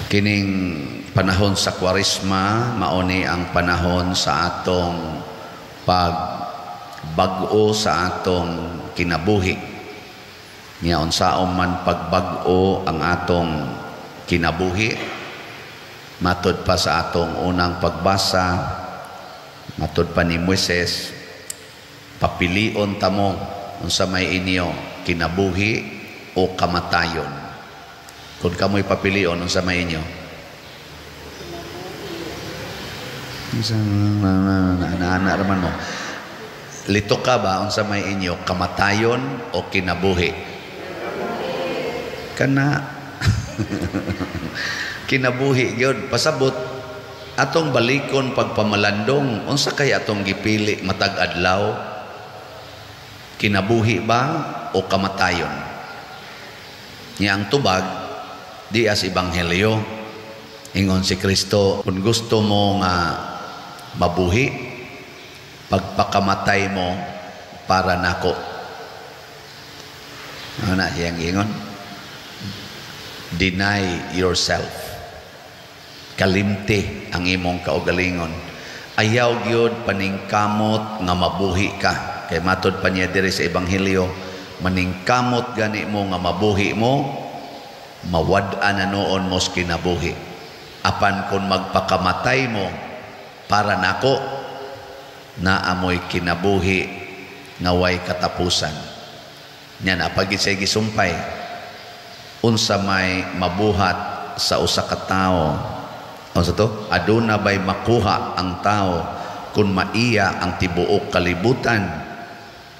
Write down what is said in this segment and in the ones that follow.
Kining panahon sa Kwaresma, mao ni ang panahon sa atong pagbag-o sa atong kinabuhi. Nya unsaon man pagbag-o ang atong kinabuhi? Matud pa sa atong unang pagbasa, matud pa ni Moises, papilion tamo unsa may inyo, kinabuhi o kamatayon. Kung kamoy papilion, unsa may inyo? Unsa na raman mo? Lito ka ba, unsa may inyo, kamatayon o kinabuhi? Kana kinabuhi gyud. Pasabot atong balikon pagpamalandong, unsa kay atong gipili matag adlaw, kinabuhi ba o kamatayon? Nya ang tubag di as ebanghelyo, ingon si Kristo, kung gusto mo nga mabuhi, pagpakamatay mo para nako. Ano na siyang ingon? Deny yourself. Kalimti ang imong kaugalingon. Ayaw gyud paningkamot nga mabuhi ka. Kay matod pa niya diri sa ebanghelyo, maningkamot gani mo nga mabuhi mo, mawad-an na noon mo sa kinabuhi. Apan kung magpakamatay mo para nako, naamoy kinabuhi nga way katapusan. Nya napagid siya gisumpay, unsa may mabuhat sa usa ka tawo? Unsa to? Aduna bay makuha ang tao kung maiya ang tibuok kalibutan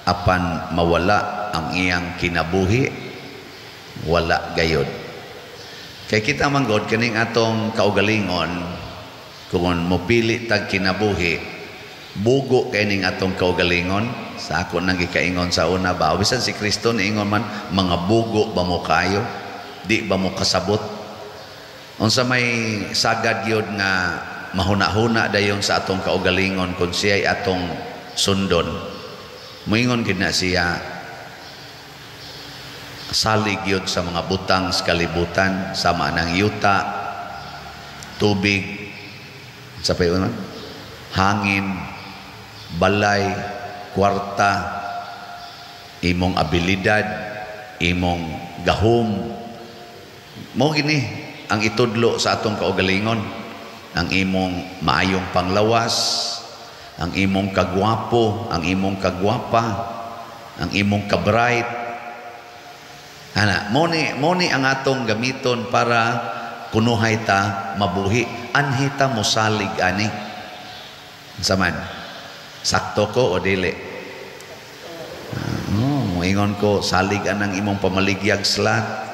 apan mawala ang iyang kinabuhi? Wala gayod. Kay kita man gud, kining atong kaugalingon, kung mopili tag kinabuhi, bugo kay ning atong kaugalingon. Sa ako nang gikaingon sa una ba, bisan si Kristo niingon man, "Mga bugo ba mo kayo, di ba mo kasabot?" Unsa may sagad gyud nga mahuna-huna dayon sa atong kaugalingon kung siya'y atong sundon? Moingon gid na siya, salig yun sa mga butang sa kalibutan, sama ng yuta, tubig, sa payo, hangin, balay, kwarta, imong abilidad, imong gahom. Mo gini ang itudlo sa atong kaugalingon, ang imong maayong panglawas, ang imong kagwapo, ang imong kagwapa, ang imong kabright. Ana, mo ni ang atong gamiton para kunuhay ta mabuhi. Anhi ta mosalig ani. Unsa man? Sakto ko o dili? Oh, moingon ko salig anang imong pamaligyag slat.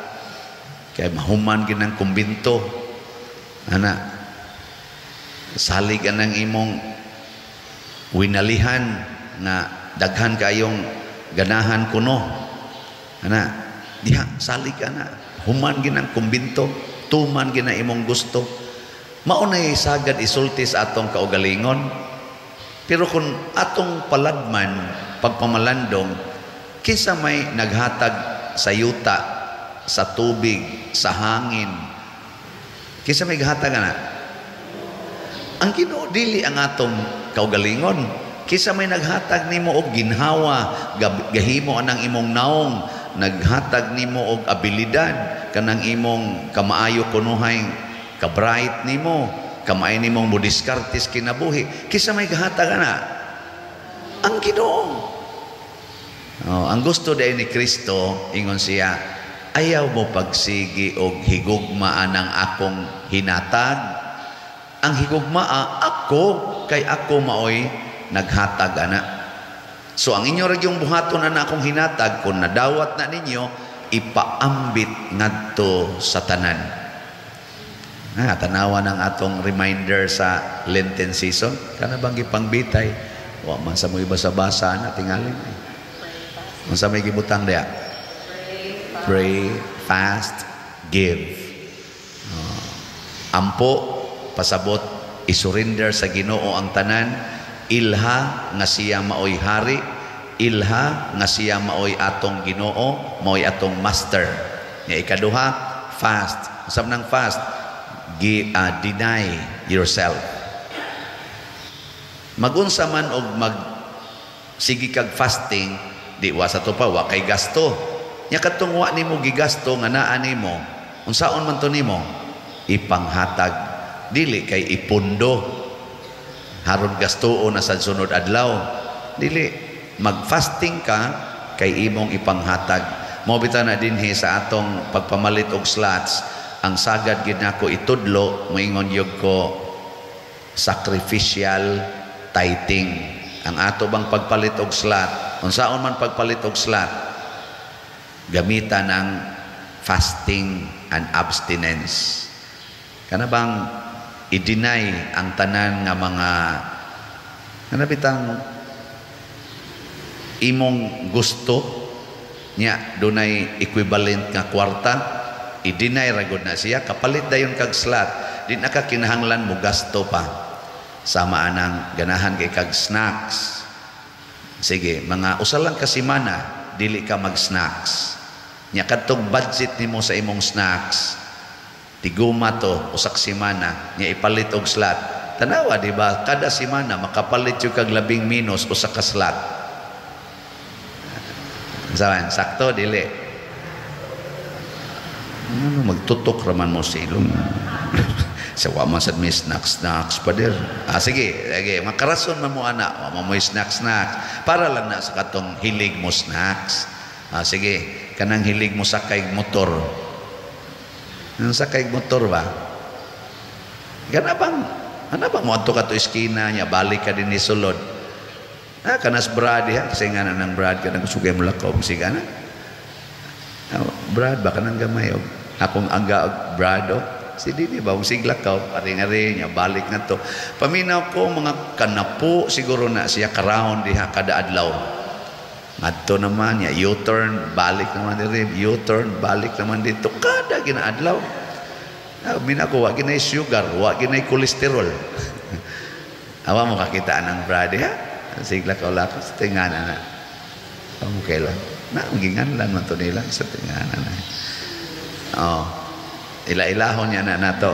Kay mahuman gid ang kumbinto. Ana. Salig anang imong winalihan nga daghan kayong ganahan kuno. Ana, diha salig ana, human gid ang kumbinto, tuman gid imong gusto. Mao nay sagad isulti sa atong kaugalingon. Pero kung atong paladman pagpamalandong, kinsa may naghatag sa yuta, sa tubig, sa hangin? Kinsa may gahatag ana? Ang Ginoo, dili ang atong kaugalingon. Kinsa may naghatag nimo og ginhawa, gahimo anang imong naong, naghatag nimo og abilidad, kanang imong kamaayo kunuhay, kabright nimo, kamaay nimong modiskarte sa kinabuhi? Kinsa may gahatag ana? Ang Ginoo. Oh, ang gusto dahil ni Kristo, ingon siya, ayaw mo pagsigi og higugma anang akong hinatag. Ang higugmaa ako kay ako maoy naghatag ana. So ang inyo ra yung buhaton ana akong hinatag, kung nadawat na ninyo, ipaambit ngadto sa tanan. Na tanawa ng atong reminder sa Lenten season, kana bang gipangbitay? Wa man sa mo ibasa-basa na tingali. Unsa may gibutang diya? Pray, fast, give. Ampo, pasabot, isurrender sa Ginoo ang tanan, ilha nga siya maoy hari, ilha nga siya maoy atong Ginoo, maoy atong master. Nya ikaduha, fast. Unsa man ang fast? Deny yourself. Magunsa man og mag sige kag fasting, di wa sa to pa wa kay gasto. Nya kadtong wa nimo gigasto nga naa nimo, unsaon man to nimo? Ipanghatag, dili kay ipundo haron gastuon na sa sunod adlaw. Dili, mag-fasting ka kay imong ipanghatag. Mao bitaw na dinhi sa atong pagpamalit og slots, ang sagad gid nako itudlo, moingon gyud ko sacrificial tithing. Ang ato bang pagpalit og slot, unsaon man pagpalit og slot, gamitan ang fasting and abstinence. Kana bang i-deny ang tanan nga mga kana bitang imong gusto nya dunay equivalent nga kwarta, i-deny ra gud na siya, kapalit dayon kag slot, di na ka kinahanglan mo gasto pa. Sama anang ganahan kay kag snacks, sige, mga usa lang ka semana dili ka mag snacks. Nya kadtong budget nimo sa imong snacks tiguma to usa ka semana, nya ipalit og slot. Tanawa, di ba, kada semana makapalit jud kag labing minus usa ka slot. Sawan, sakto dili? Ano, magtutok raman mo sa ilong. Sa wa man sad may snacks snacks pa dir. Ah, sige, sige, makarason man mo ana, wa man mo snacks snacks. Para lang na sa katong hilig mo snacks. Ah, sige, kanang hilig mo sakay motor. Nang sakay motor ba? Gana bang ana bang moadto ka to eskina nya balik ka dinhi sulod. Ah, kanas Brad diha kasi nga na ng Brad kanang sugay mo lakaw sige na. Oh, Brad ba kanang gamay og akong angga og Brad oh. Si dili ba og siglakaw ari-ari nya balik na to. Paminaw ko mga kanapo siguro na siya karound diha kada adlaw. Ngadto naman niya U-turn balik naman diri, U-turn balik naman dito kada ginaadlaw. Ah, mina ko wa ginay sugar, wa ginay kolesterol. Awa mo kakita ng Brad diha. Sigla ka wala sa tingana na. Okay lang. Na, ginganlan man to nila sa tingana na. Oh. Ila-ilahon niya na nato.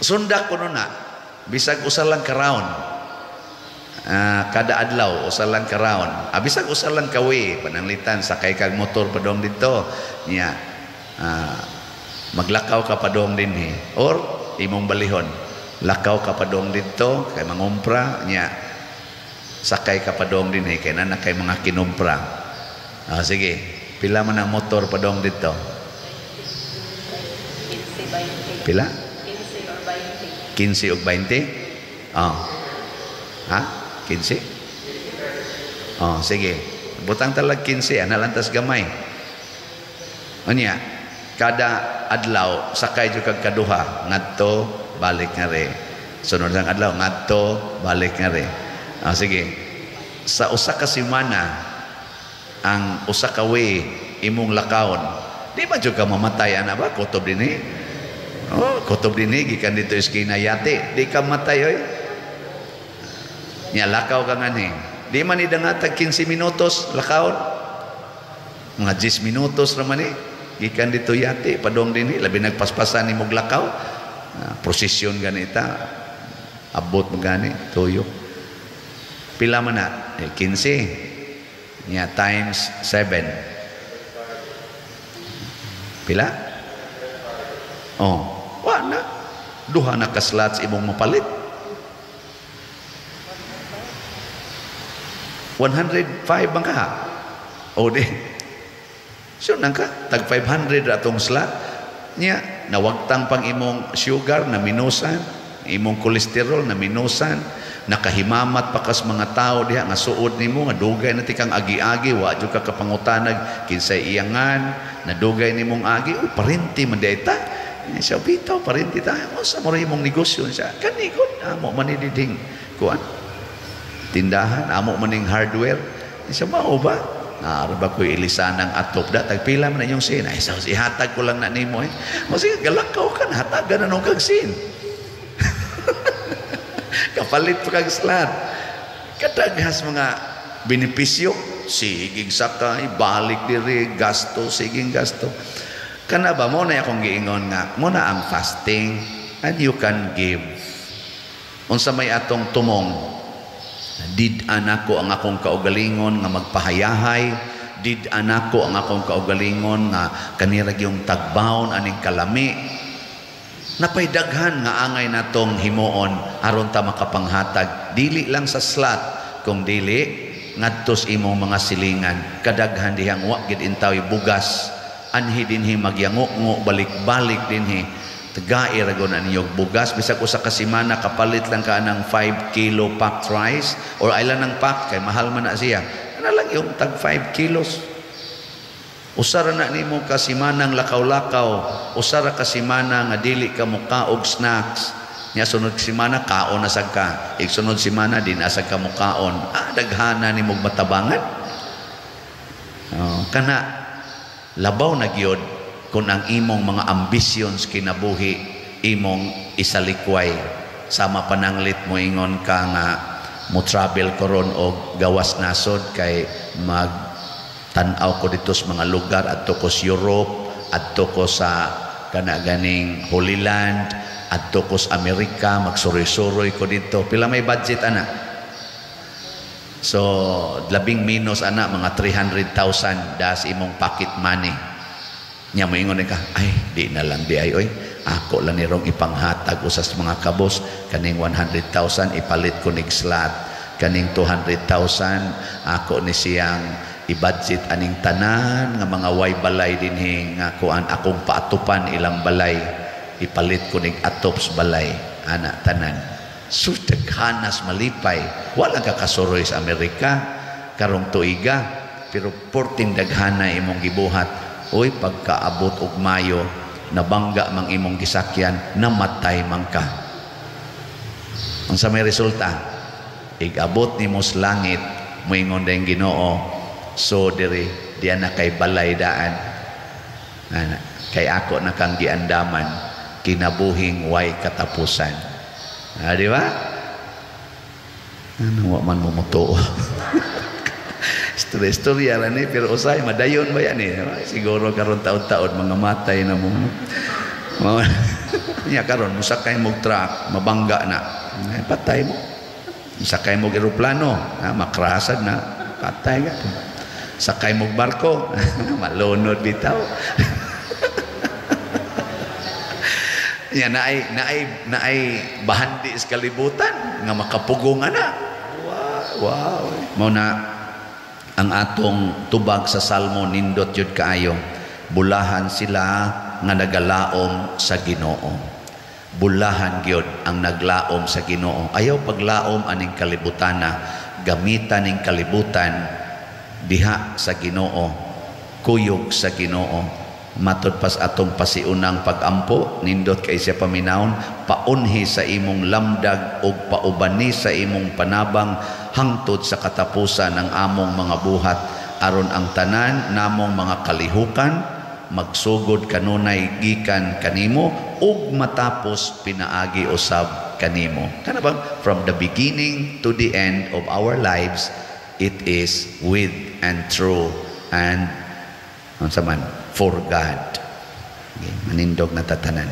Sundak kuno na. Bisag usa lang ka round. Kada adlaw usa lang ka round. Bisag usa lang ka way, pananglitan sakay kag motor padong dito. Nya maglakaw ka padong dinhi or imong balihon. Lakaw ka padong dito kay mangumpra nya sakay ka padong dinhi kay nana kay mga kinumpra. Sige, pila man ang motor padong dito? 15, 20. Pila? 15 or 20. 15 og 20? Oh. Ha? 15? Oh, sige. Butang talag 15, ana lang tas gamay. Unya, kada adlaw sakay jud kag kaduha ngadto balik ngari. Sunod sang adlaw ngadto balik ngari. Ah, sige. Sa usa ka semana ang usa ka way imong lakawon, di ba jud ka mamatay ana ba? Kutob dinhi. Oh, kutob dinhi gikan dito eskina yate, di ka matay oy. Nya lakaw ka ngani. Di man ni dangatag 15 minutos lakawon. Mga 10 minutos ra man ni. Gikan dito yate padong dinhi, labi nagpaspasan nimog lakaw. Prosesyon ganita. Abot mo gani tuyo. Pila man na? Eh, 15. Nya times 7. Pila? Oh, wa na. Duha na ka slots imong mapalit. 105 bang ka? O di. So nang ka, tag 500 ra atong slot. Nya, nawagtang pang imong sugar na minusan, imong kolesterol na minusan, nakahimamat pa kas mga tao diha nga suod nimo nga dugay na ti kang agi-agi, wa jud ka kapangutanag kinsay iyangan, nadugay nimong agi, uy parente man diay ta. Siya bitaw parente ta. Unsa mo ra imong negosyo siya? Kani gud amo man ni diding kuan. Tindahan amo maning hardware. Siya mao ba? Naara ba ko'y ilisan ang atop da? Tagpila man na inyong sin. Ay, sa ihatag ko lang na nimo eh. O sige, galakaw ka na, hatagan na nung kag sin. Kapalit pa kag slot. Kadaghas mga benepisyo. Sigig sakay, balik diri, gasto, siging gasto. Kana ba mo na akong giingon nga mo na ang fasting and you can give. Unsa may atong tumong, did-an ako ang akong kaugalingon nga magpahayahay, did-an ako ang akong kaugalingon nga kanira gyung tagbawon aning kalami. Napay daghan nga angay natong himuon aron ta makapanghatag, dili lang sa slot kung dili ngadto sa imong mga silingan. Kadaghan dihang wa gid intawi bugas, anhi dinhi magyango-ngo, balik-balik dinhi, tagai ra gud ninyog bugas. Bisag usa ka semana kapalit lang ka ng 5 kilo packed rice or ilan ng pack kay mahal man na siya. Ana lang yung tag 5 kilos. Usa ra na nimo ka semanang lakaw-lakaw, usa ra ka semana nga dili ka mukaog snacks. Nya sunod semana kaon na sad ka. Igsunod semana di na sad ka mukaon. Ah, daghana nimo matabangan. Oh, kana labaw na gyud kung ang imong mga ambisyon sa kinabuhi imong isalikway. Sama pananglit mo ingon ka nga mo travel ko ron og gawas nasod kay mag tan-aw ko dito sa mga lugar, adto ko sa Europe, adto ko sa kana ganing Holy Land, adto ko sa Amerika, magsuroy-suroy ko dito. Pila may budget ana? So labing minus ana mga 300,000 das imong pocket money. Nya moingon ka, "Ay, di na lang di ay oy, ako lang nirong ipanghatag usas mga kabos. Kaning 100,000 ipalit ko nig slot, kaning 200,000 ako ni siyang i-budget aning tanan nga mga way balay dinhi nga kuan, akong paatupan ilang balay, ipalit ko nig atops balay ana tanan." So daghanas malipay. Wala ka kasuroy sa Amerika karong tuiga, pero porting daghana imong gibuhat. Uy, pagkaabot og Mayo, nabangga mang imong gisakyan, namatay man ka. Unsa may resulta? Igabot nimo sa langit, moingon din Ginoo, "So diri diyan na kay balay daan. Ana, kay ako na kang giandaman kinabuhing way katapusan." Ah, di ba? Ano, wa man mo mutuo. Istorya-istorya ra ni, pero usay madayon ba yan eh. Siguro karon taon-taon mga matay na mo. Nya karon musakay mo truck, mabangga na. Ay, patay mo. Sakay mo eroplano, ha, makrasad na, patay ka. Sakay mo barko, malunod bitaw. Nya naay naay naay bahandi sa kalibutan nga makapugong ana. Wow. Mao na ang atong tubag sa Salmo, nindot yun kaayo. Bulahan sila nga nagalaom sa Ginoo. Bulahan gyud ang naglaom sa Ginoo. Ayaw paglaom aning kalibutana, gamitan ning kalibutan diha sa Ginoo, kuyog sa Ginoo. Matod pas atong pasiunang pagampo, nindot kay siya paminawon, paunhi sa imong lamdag og paubani sa imong panabang hangtod sa katapusan ng among mga buhat, aron ang tanan namong mga kalihukan magsugod kanunay gikan kanimo ug matapos pinaagi usab kanimo. Kana bang from the beginning to the end of our lives, it is with and through and unsa man for God. Okay, manindog na tatanan.